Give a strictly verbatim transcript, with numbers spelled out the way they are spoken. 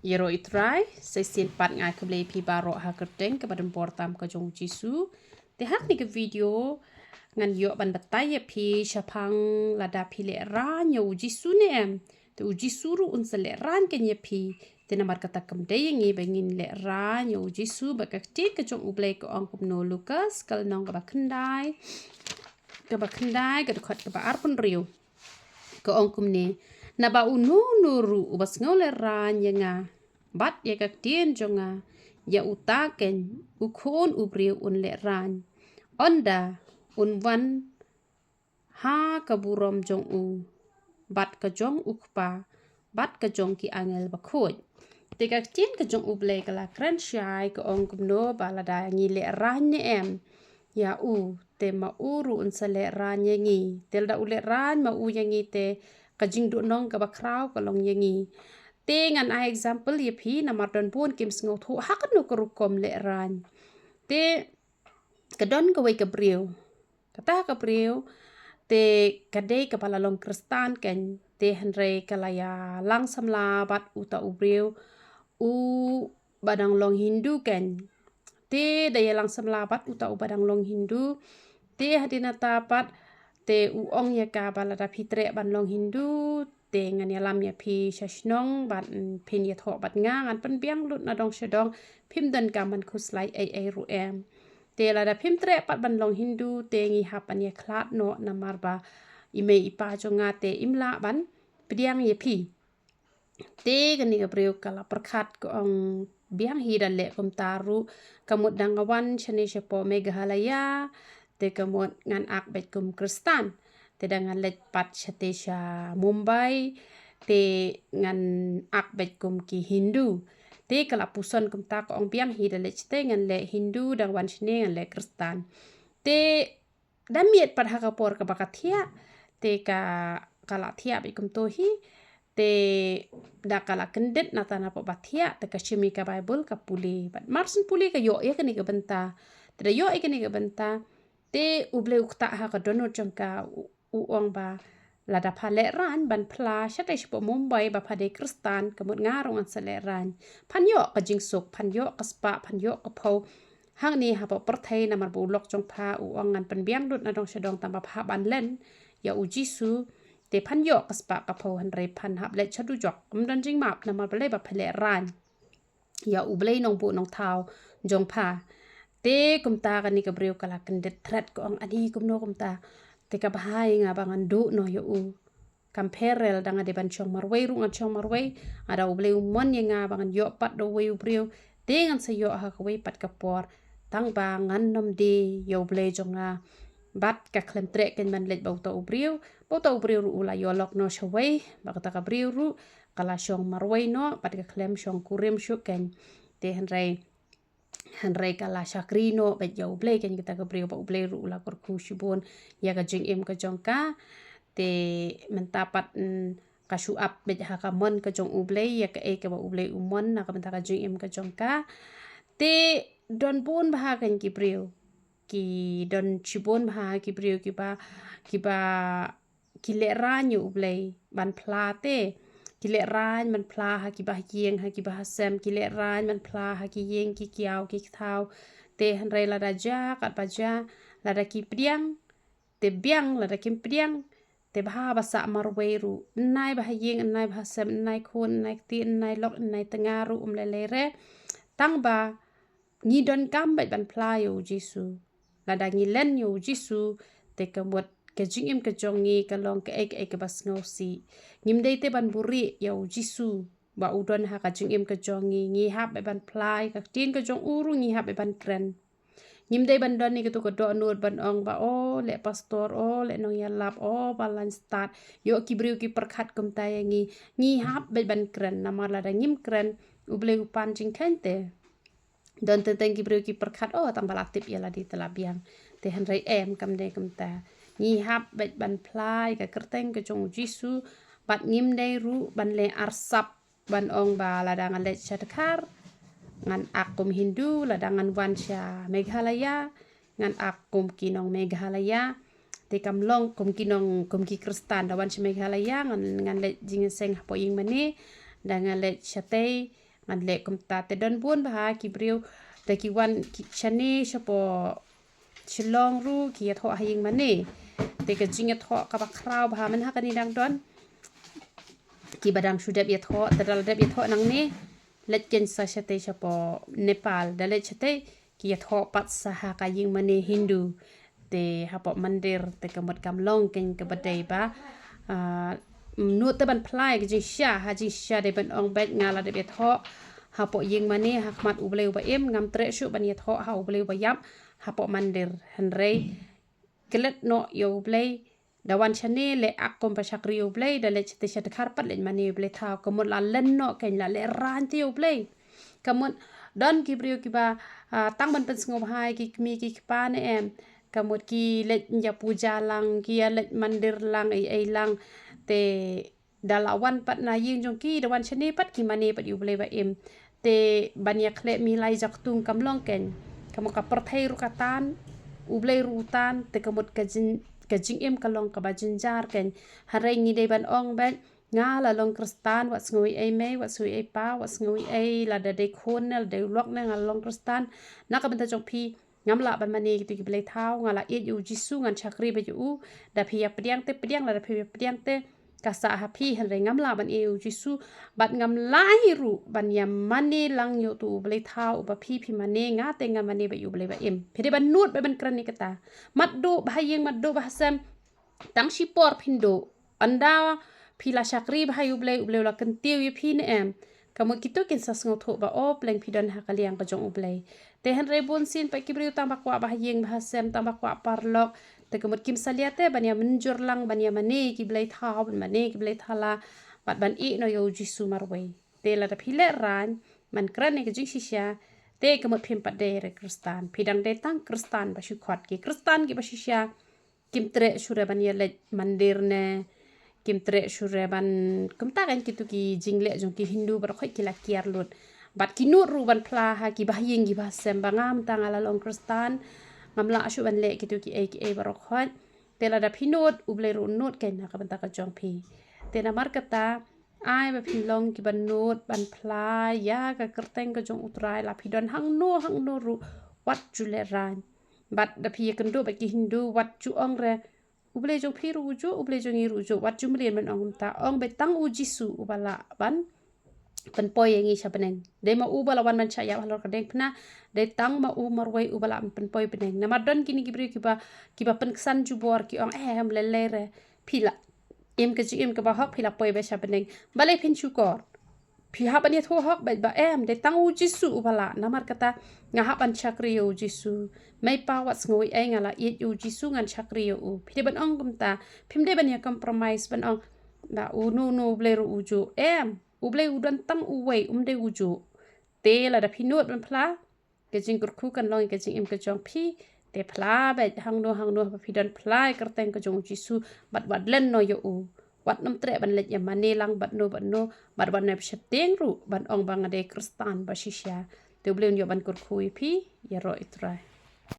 Ïaroh ïa u Trai, sa shisien pat nga ai khublei ïa phi baroh ha ka kyrteng kaba donbor tam ka jong u Jisu. Te ha kane ka video ngan ïoh ban batai ïa phi shaphang lada phi lehraiñ ïa u Jisu ne em. Te u Jisu ruh un sa lehraiñ kein ïa phi. Te namar kata kam dei ïa ngi ba ngin lehraiñ ïa u Jisu, ba ka ktien ka jong u Blei ka ong kumno, Lukas ka lynnong kaba khyndai, kaba khyndai, ka dkhot kaba arphew hynriew. Ka ong kumne: Naba uno uno ruh uba sngew lehraiñ ïa nga bad ïa ka ktien jong nga, ïa uta kein u Khun u briew un lehraiñ, ynda un wan ha ka burom jong u, bad ka jong u Kpa, bad ka jong ki angel bakhuid. Te ka ktien ka jong u Blei ka la kren shai, ka ong kumno, ba lada ngi lehraiñ ne em ïa u, te ma u ruh un sa lehraiñ ïa ngi. Te lada u lehraiñ ma u ïa ngi, te ka jingduhnong kaba khraw ka long ïa ngi. Te ngan ai example ïa phi, namar don bun kim sngewthuh ha kano ka rukom lehraiñ. Te ka don kawei ka briew. Kata ka briew te ka dei kaba la long Khristan kein, te hynrei ka la ïalang samla bad uta u briew uba dang long Hindu kein. Te da ïalang samla bad uta uba dang long Hindu, te hadien nangta pat te u ong ïa ka ba lada phi treh ban long Hindu, te ngan ïalam ïa phi sha shnong bad, mm, phin ïathoh bad nga, ngan pynbiang lut na dong sha dong, phim donkam ban khuslai ei ei ruh em. Te lada phim treh pat ban long Hindu, te ngi hap ban ïakhlad noh, namar ba i mei i pa jong nga te im lah ban pdiang ïa phi. Te kane ka briew ka la pyrkhat, ka ong, biang hi da leh kumta ruh, ka mut da nga wan shane shapoh Meghalaya, te ka mut ngan act beit kum Khristan. Te da nga leit pat shatei sha Mumbai, te ngan act beit kum ki Hindu. Te ka la puson kumta, ka ong, biang hi da leh shatei ngan leh Hindu, da wan shane ngan leh Khristan. Te da miet pat ha ka por kaba ka thiah, te ka, ka la thiah beit kumto hi. Te da ka la kyndit nangta napoh ba thiah, te ka shim ïa ka Baibl ka pule. Bad mar syn pule ka ïoh ïa kane ka bynta. Te da ïoh ïa kane ka bynta, te U Blei u ktah ha ka dohnud jong ka, u, u ong ba lada pha lehraiñ ban phla shatei shapoh Mumbai ba pha dei Khristan, ka mut nga ruh ngan sa lehraiñ. Phan ïoh ka jingsuk, phan ïoh ka spah, phan ïoh ka phew hangne hapoh pyrthei, namar ba u lok jong pha, u ong, ngan pynbiang lut na dong sha dong, tang ba pha ban len ïa u Jisu, te phan ïoh ka spah ka phew, hynrei phan hap leit sha dujok. Ym don jingmap, namar balei? Ba pha lehraiñ ïa U Blei Nongbuh Nongthaw jong pha. Te kumta kane ka briew ka la kyndit thret, ka ong, ani kumno kumta? Te ka bha ïa nga ba ngan duh noh ïa u. Kam pher re, lada nga dei ban shong marwei ruh ngan shong marwei. Lada U Blei u mon ïa nga ba ngan ïoh pat da uwei u briew, te ngan sa ïoh ha kawei pat ka por. Tang ba ngan nym die ïa U Blei jong nga. Bad ka khlem treh kein ban leit bad uta u briew, bad uta u briew ruh u la ïoh lok noh shawei, bad kata ka briew ruh ka la shong marwei noh, bad ka khlem shong kurim shuh kein. Te hynrei, hynrei ka la shakri noh beit ïa U Blei kein kata ka briew, bad U Blei ruh u la kyrkhu shibun ïa ka jingim ka jong ka. Te mynta pat, mm, ka shu ap beit ha ka mon ka jong U Blei ïa kaei kaba U Blei u mon na ka bynta ka jingim ka jong ka. Te don bun bha kein ki briew, ki don shibun bha ki briew kiba, kiba ki lehraiñ ïa U Blei ban phla te. Ki lehraiñ ban phla ha kiba ha ïing ha kiba ha sem, ki lehraiñ ban phla ha ki ïing ki kiaw ki kthaw. Te hynrei lada jia katba jia, lada ki pdiang te biang, lada kim pdiang te bha ba sah marwei ruh. Ym nai ba ha ïing, ym nai ba ha sem, ym nai khun, ym nai kti, ym nai lok, ym nai tnga ruh, ym lei lei re. Tang ba ngi donkam beit ban phla ïa U Jisu. Lada ngi len ïa U Jisu, te ka mut ka jingim ka jong ngi ka long kaei kaei kaba sngewsih. Ngim dei te ban buhrieh ïa U Jisu ba u don ha ka jingim ka jong ngi. Ngi hap beit ban phla ïa ka ktien ka jong u ruh, ngi hap beit ban kren. Ngim dei ban don ïa kato ka dohnud ban ong ba, o leh pastor, o leh nongïalap, o ba lain stad, ïoh ki briew ki pyrkhat kumta ïa ngi. Ngi hap beit ban kren, namar lada ngim kren, U Blei u pan jingkheiñ te. Don teng teng ki briew ki pyrkhat, o tang ba la tip ïa lade te la biang. Te hynrei em, kam dei kumta. Ngi hap beit ban phla ïa ka kyrteng ka jong U Jisu, bad ngim dei ruh ban leh arsap ban ong ba lada ngan leit sha Dkhar ngan act kum Hindu, lada ngan wan sha Meghalaya ngan act kum ki nong Meghalaya. Te kam long kum ki nong, kum ki Khristan, da wan sha Meghalaya ngan, ngan leit jingïaseng hapoh ïing mane, da ngan leit shatei Ngan leh kumta te don bun bha ki briew da ki wan ki shane shapoh Shillong ruh ki ïathoh ha ïing mane. Te ka jingïathoh kaba khraw bha mynta ha kane dang don kiba dang shu dep ïathoh, te da la dep ïathoh nangne, leit keiñ sa shatei shapoh Nepal, da leit shatei ki ïathoh pat sa ha ka ïing mane Hindu. Te hapoh mandir te ka mut kam long keiñ kaba dei ba, ah, nud te ban phla ïa ka jingshisha, ha jingshisha dei ban ong beit nga la dep ïathoh hapoh ïing mane ha khmat U Blei uba im, ngam treh shuh ban ïathoh ha U Blei uba ïap hapoh mandir. Hynrei klet noh ïa U Blei, da wan shane leh ak kum ba shakri ïa U Blei, da leit shatei sha dkhar pat leit mane ïa U Blei thaw. Ka mut la len noh keiñ, la lehraiñ te ïa U Blei. Ka mut don ki briew kiba, ah, tang ban pynsngewbha ïa ki kmie ki kpa ne em. Ka mut ki leit ïa puja lang, ki ïa leit mandir lang, ei ei lang. Te da la wan pat na ïing jong ki, da wan shane pat ki mane pat ïa U Blei ba im. Te ban ïa khleh milai jaktung kam long keiñ. Ka mut ka pyrthei ruh ka tan, U Blei ruh u tan, te ka mut ka jing, ka jingim ka long kaba jynjar keiñ. Hynrei ngi dei ban ong beit, nga la long Khristan, wat sngew ei ei mei, wat sngew ei ei pa, wat sngew ei ei lada dei khun ne, lada dei u lok ne, nga la long Khristan. Na ka bynta jong phi, ngam lah ban mane kito ki blei thaw, nga la ïeit ïa U Jisu, ngan shakri beit ïa u. Da phi ïa pdiang te pdiang, lada phi ïa pdiang te ka sah ha phi, hynrei ngam lah ban ïeit ïa U Jisu, bad ngam lah hi ruh ban ïa mane lang ïa uto u blei thaw uba phi phi mane, nga te ngan mane beit ïa U Blei ba im. Phi dei ban nud beit ban kren ïa kata. Mat duh bha ha ïing, mat duh bha ha sem, tang shipor phin duh. Ynda phi la shakri bha ïa U Blei, U Blei u la kyntiew ïa phi ne em. Ka mut kito kin sa sngewthuh ba, o, pleng phi don ha ka liang ka jong U Blei. Te hynrei bunsien pat ki briew tang ba kwah bha ha ïing bha ha sem, tang ba kwah paralok. Te ka mut kim salia te ban ïa mynjur lang, ban ïa mane ki blei thaw, ban mane ki blei thala, bad ban ïeh noh ïa U Jisu marwei. Te lada phi lehraiñ, ban kren ïa ka jingshisha, te ka mut phim pat dei re Khristan. Phi dang dei tang Khristan ba shu khot. Ki Khristan kiba shisha kim treh shuh re ban ïa leit mandir ne, kim treh shuh re ban, kumta keiñ kito ki jingleh jong ki Hindu baroh khoit ki la kiar lut. Bad ki nud ruh ban phla ha kiba ha ïing kiba ha sem ba nga mynta nga la long Khristan, ngam lah shuh ban leh kito kiei kiei baroh khoit. Te lada phi nud, U Blei ruh u nud keiñ na ka bynta ka jong phi. Te namar kata, ai ba phin long kiba nud ban phla ïa ka kyrteng ka jong U Trai, la phi don hangno hangno ruh, wat ju lehraiñ. Bad da phi ïakynduh bad ki Hindu, wat ju ong re, U Blei jong phi ruh u juh, U Blei jong ngi ruh u juh, wat ju mlien ban ong kumta. Ong beit tang U Jisu uba lah ban pynpoi ïa ngi sha bneng. Dei ma u ba la wan ban shah ïap halor ka diengphna, dei tang ma u marwei uba lah ban pynpoi bneng. Namar don kine ki briew kiba, kiba pynksan jubor, ki ong, eh, em lei lei re, phi la im ka jingim kaba hok, phi la poi beit sha bneng. Balei phin shukor? Phi hap ban ïathuh hok beit ba em, dei tang U Jisu uba lah. Namar kata nga hap ban shakri ïa U Jisu. Mei pa, wat sngew ei ei, nga la ïeit ïa U Jisu, ngan shakri ïa u. Phi dei ban ong kumta, phim dei ban ïa compromise ban ong ba uno uno U Blei ruh u juh. Em, U Blei u don tang uwei, um dei u juh. Te lada phi nud ban phla, ka jingkyrkhu kan long ïa ka jingim ka jong phi. Te phla beit hangno hangno ba phi don, phla ïa ka kyrteng ka jong U Jisu, bad wat len noh ïa u. Wat nym treh ban leit ïa mane lang bad no bad no, bad wat nym sheptieng ruh ban ong ba nga dei Khristan ba shisha. Te U Blei un ïoh ban kyrkhu ïa phi, ïaroh ïa U Trai.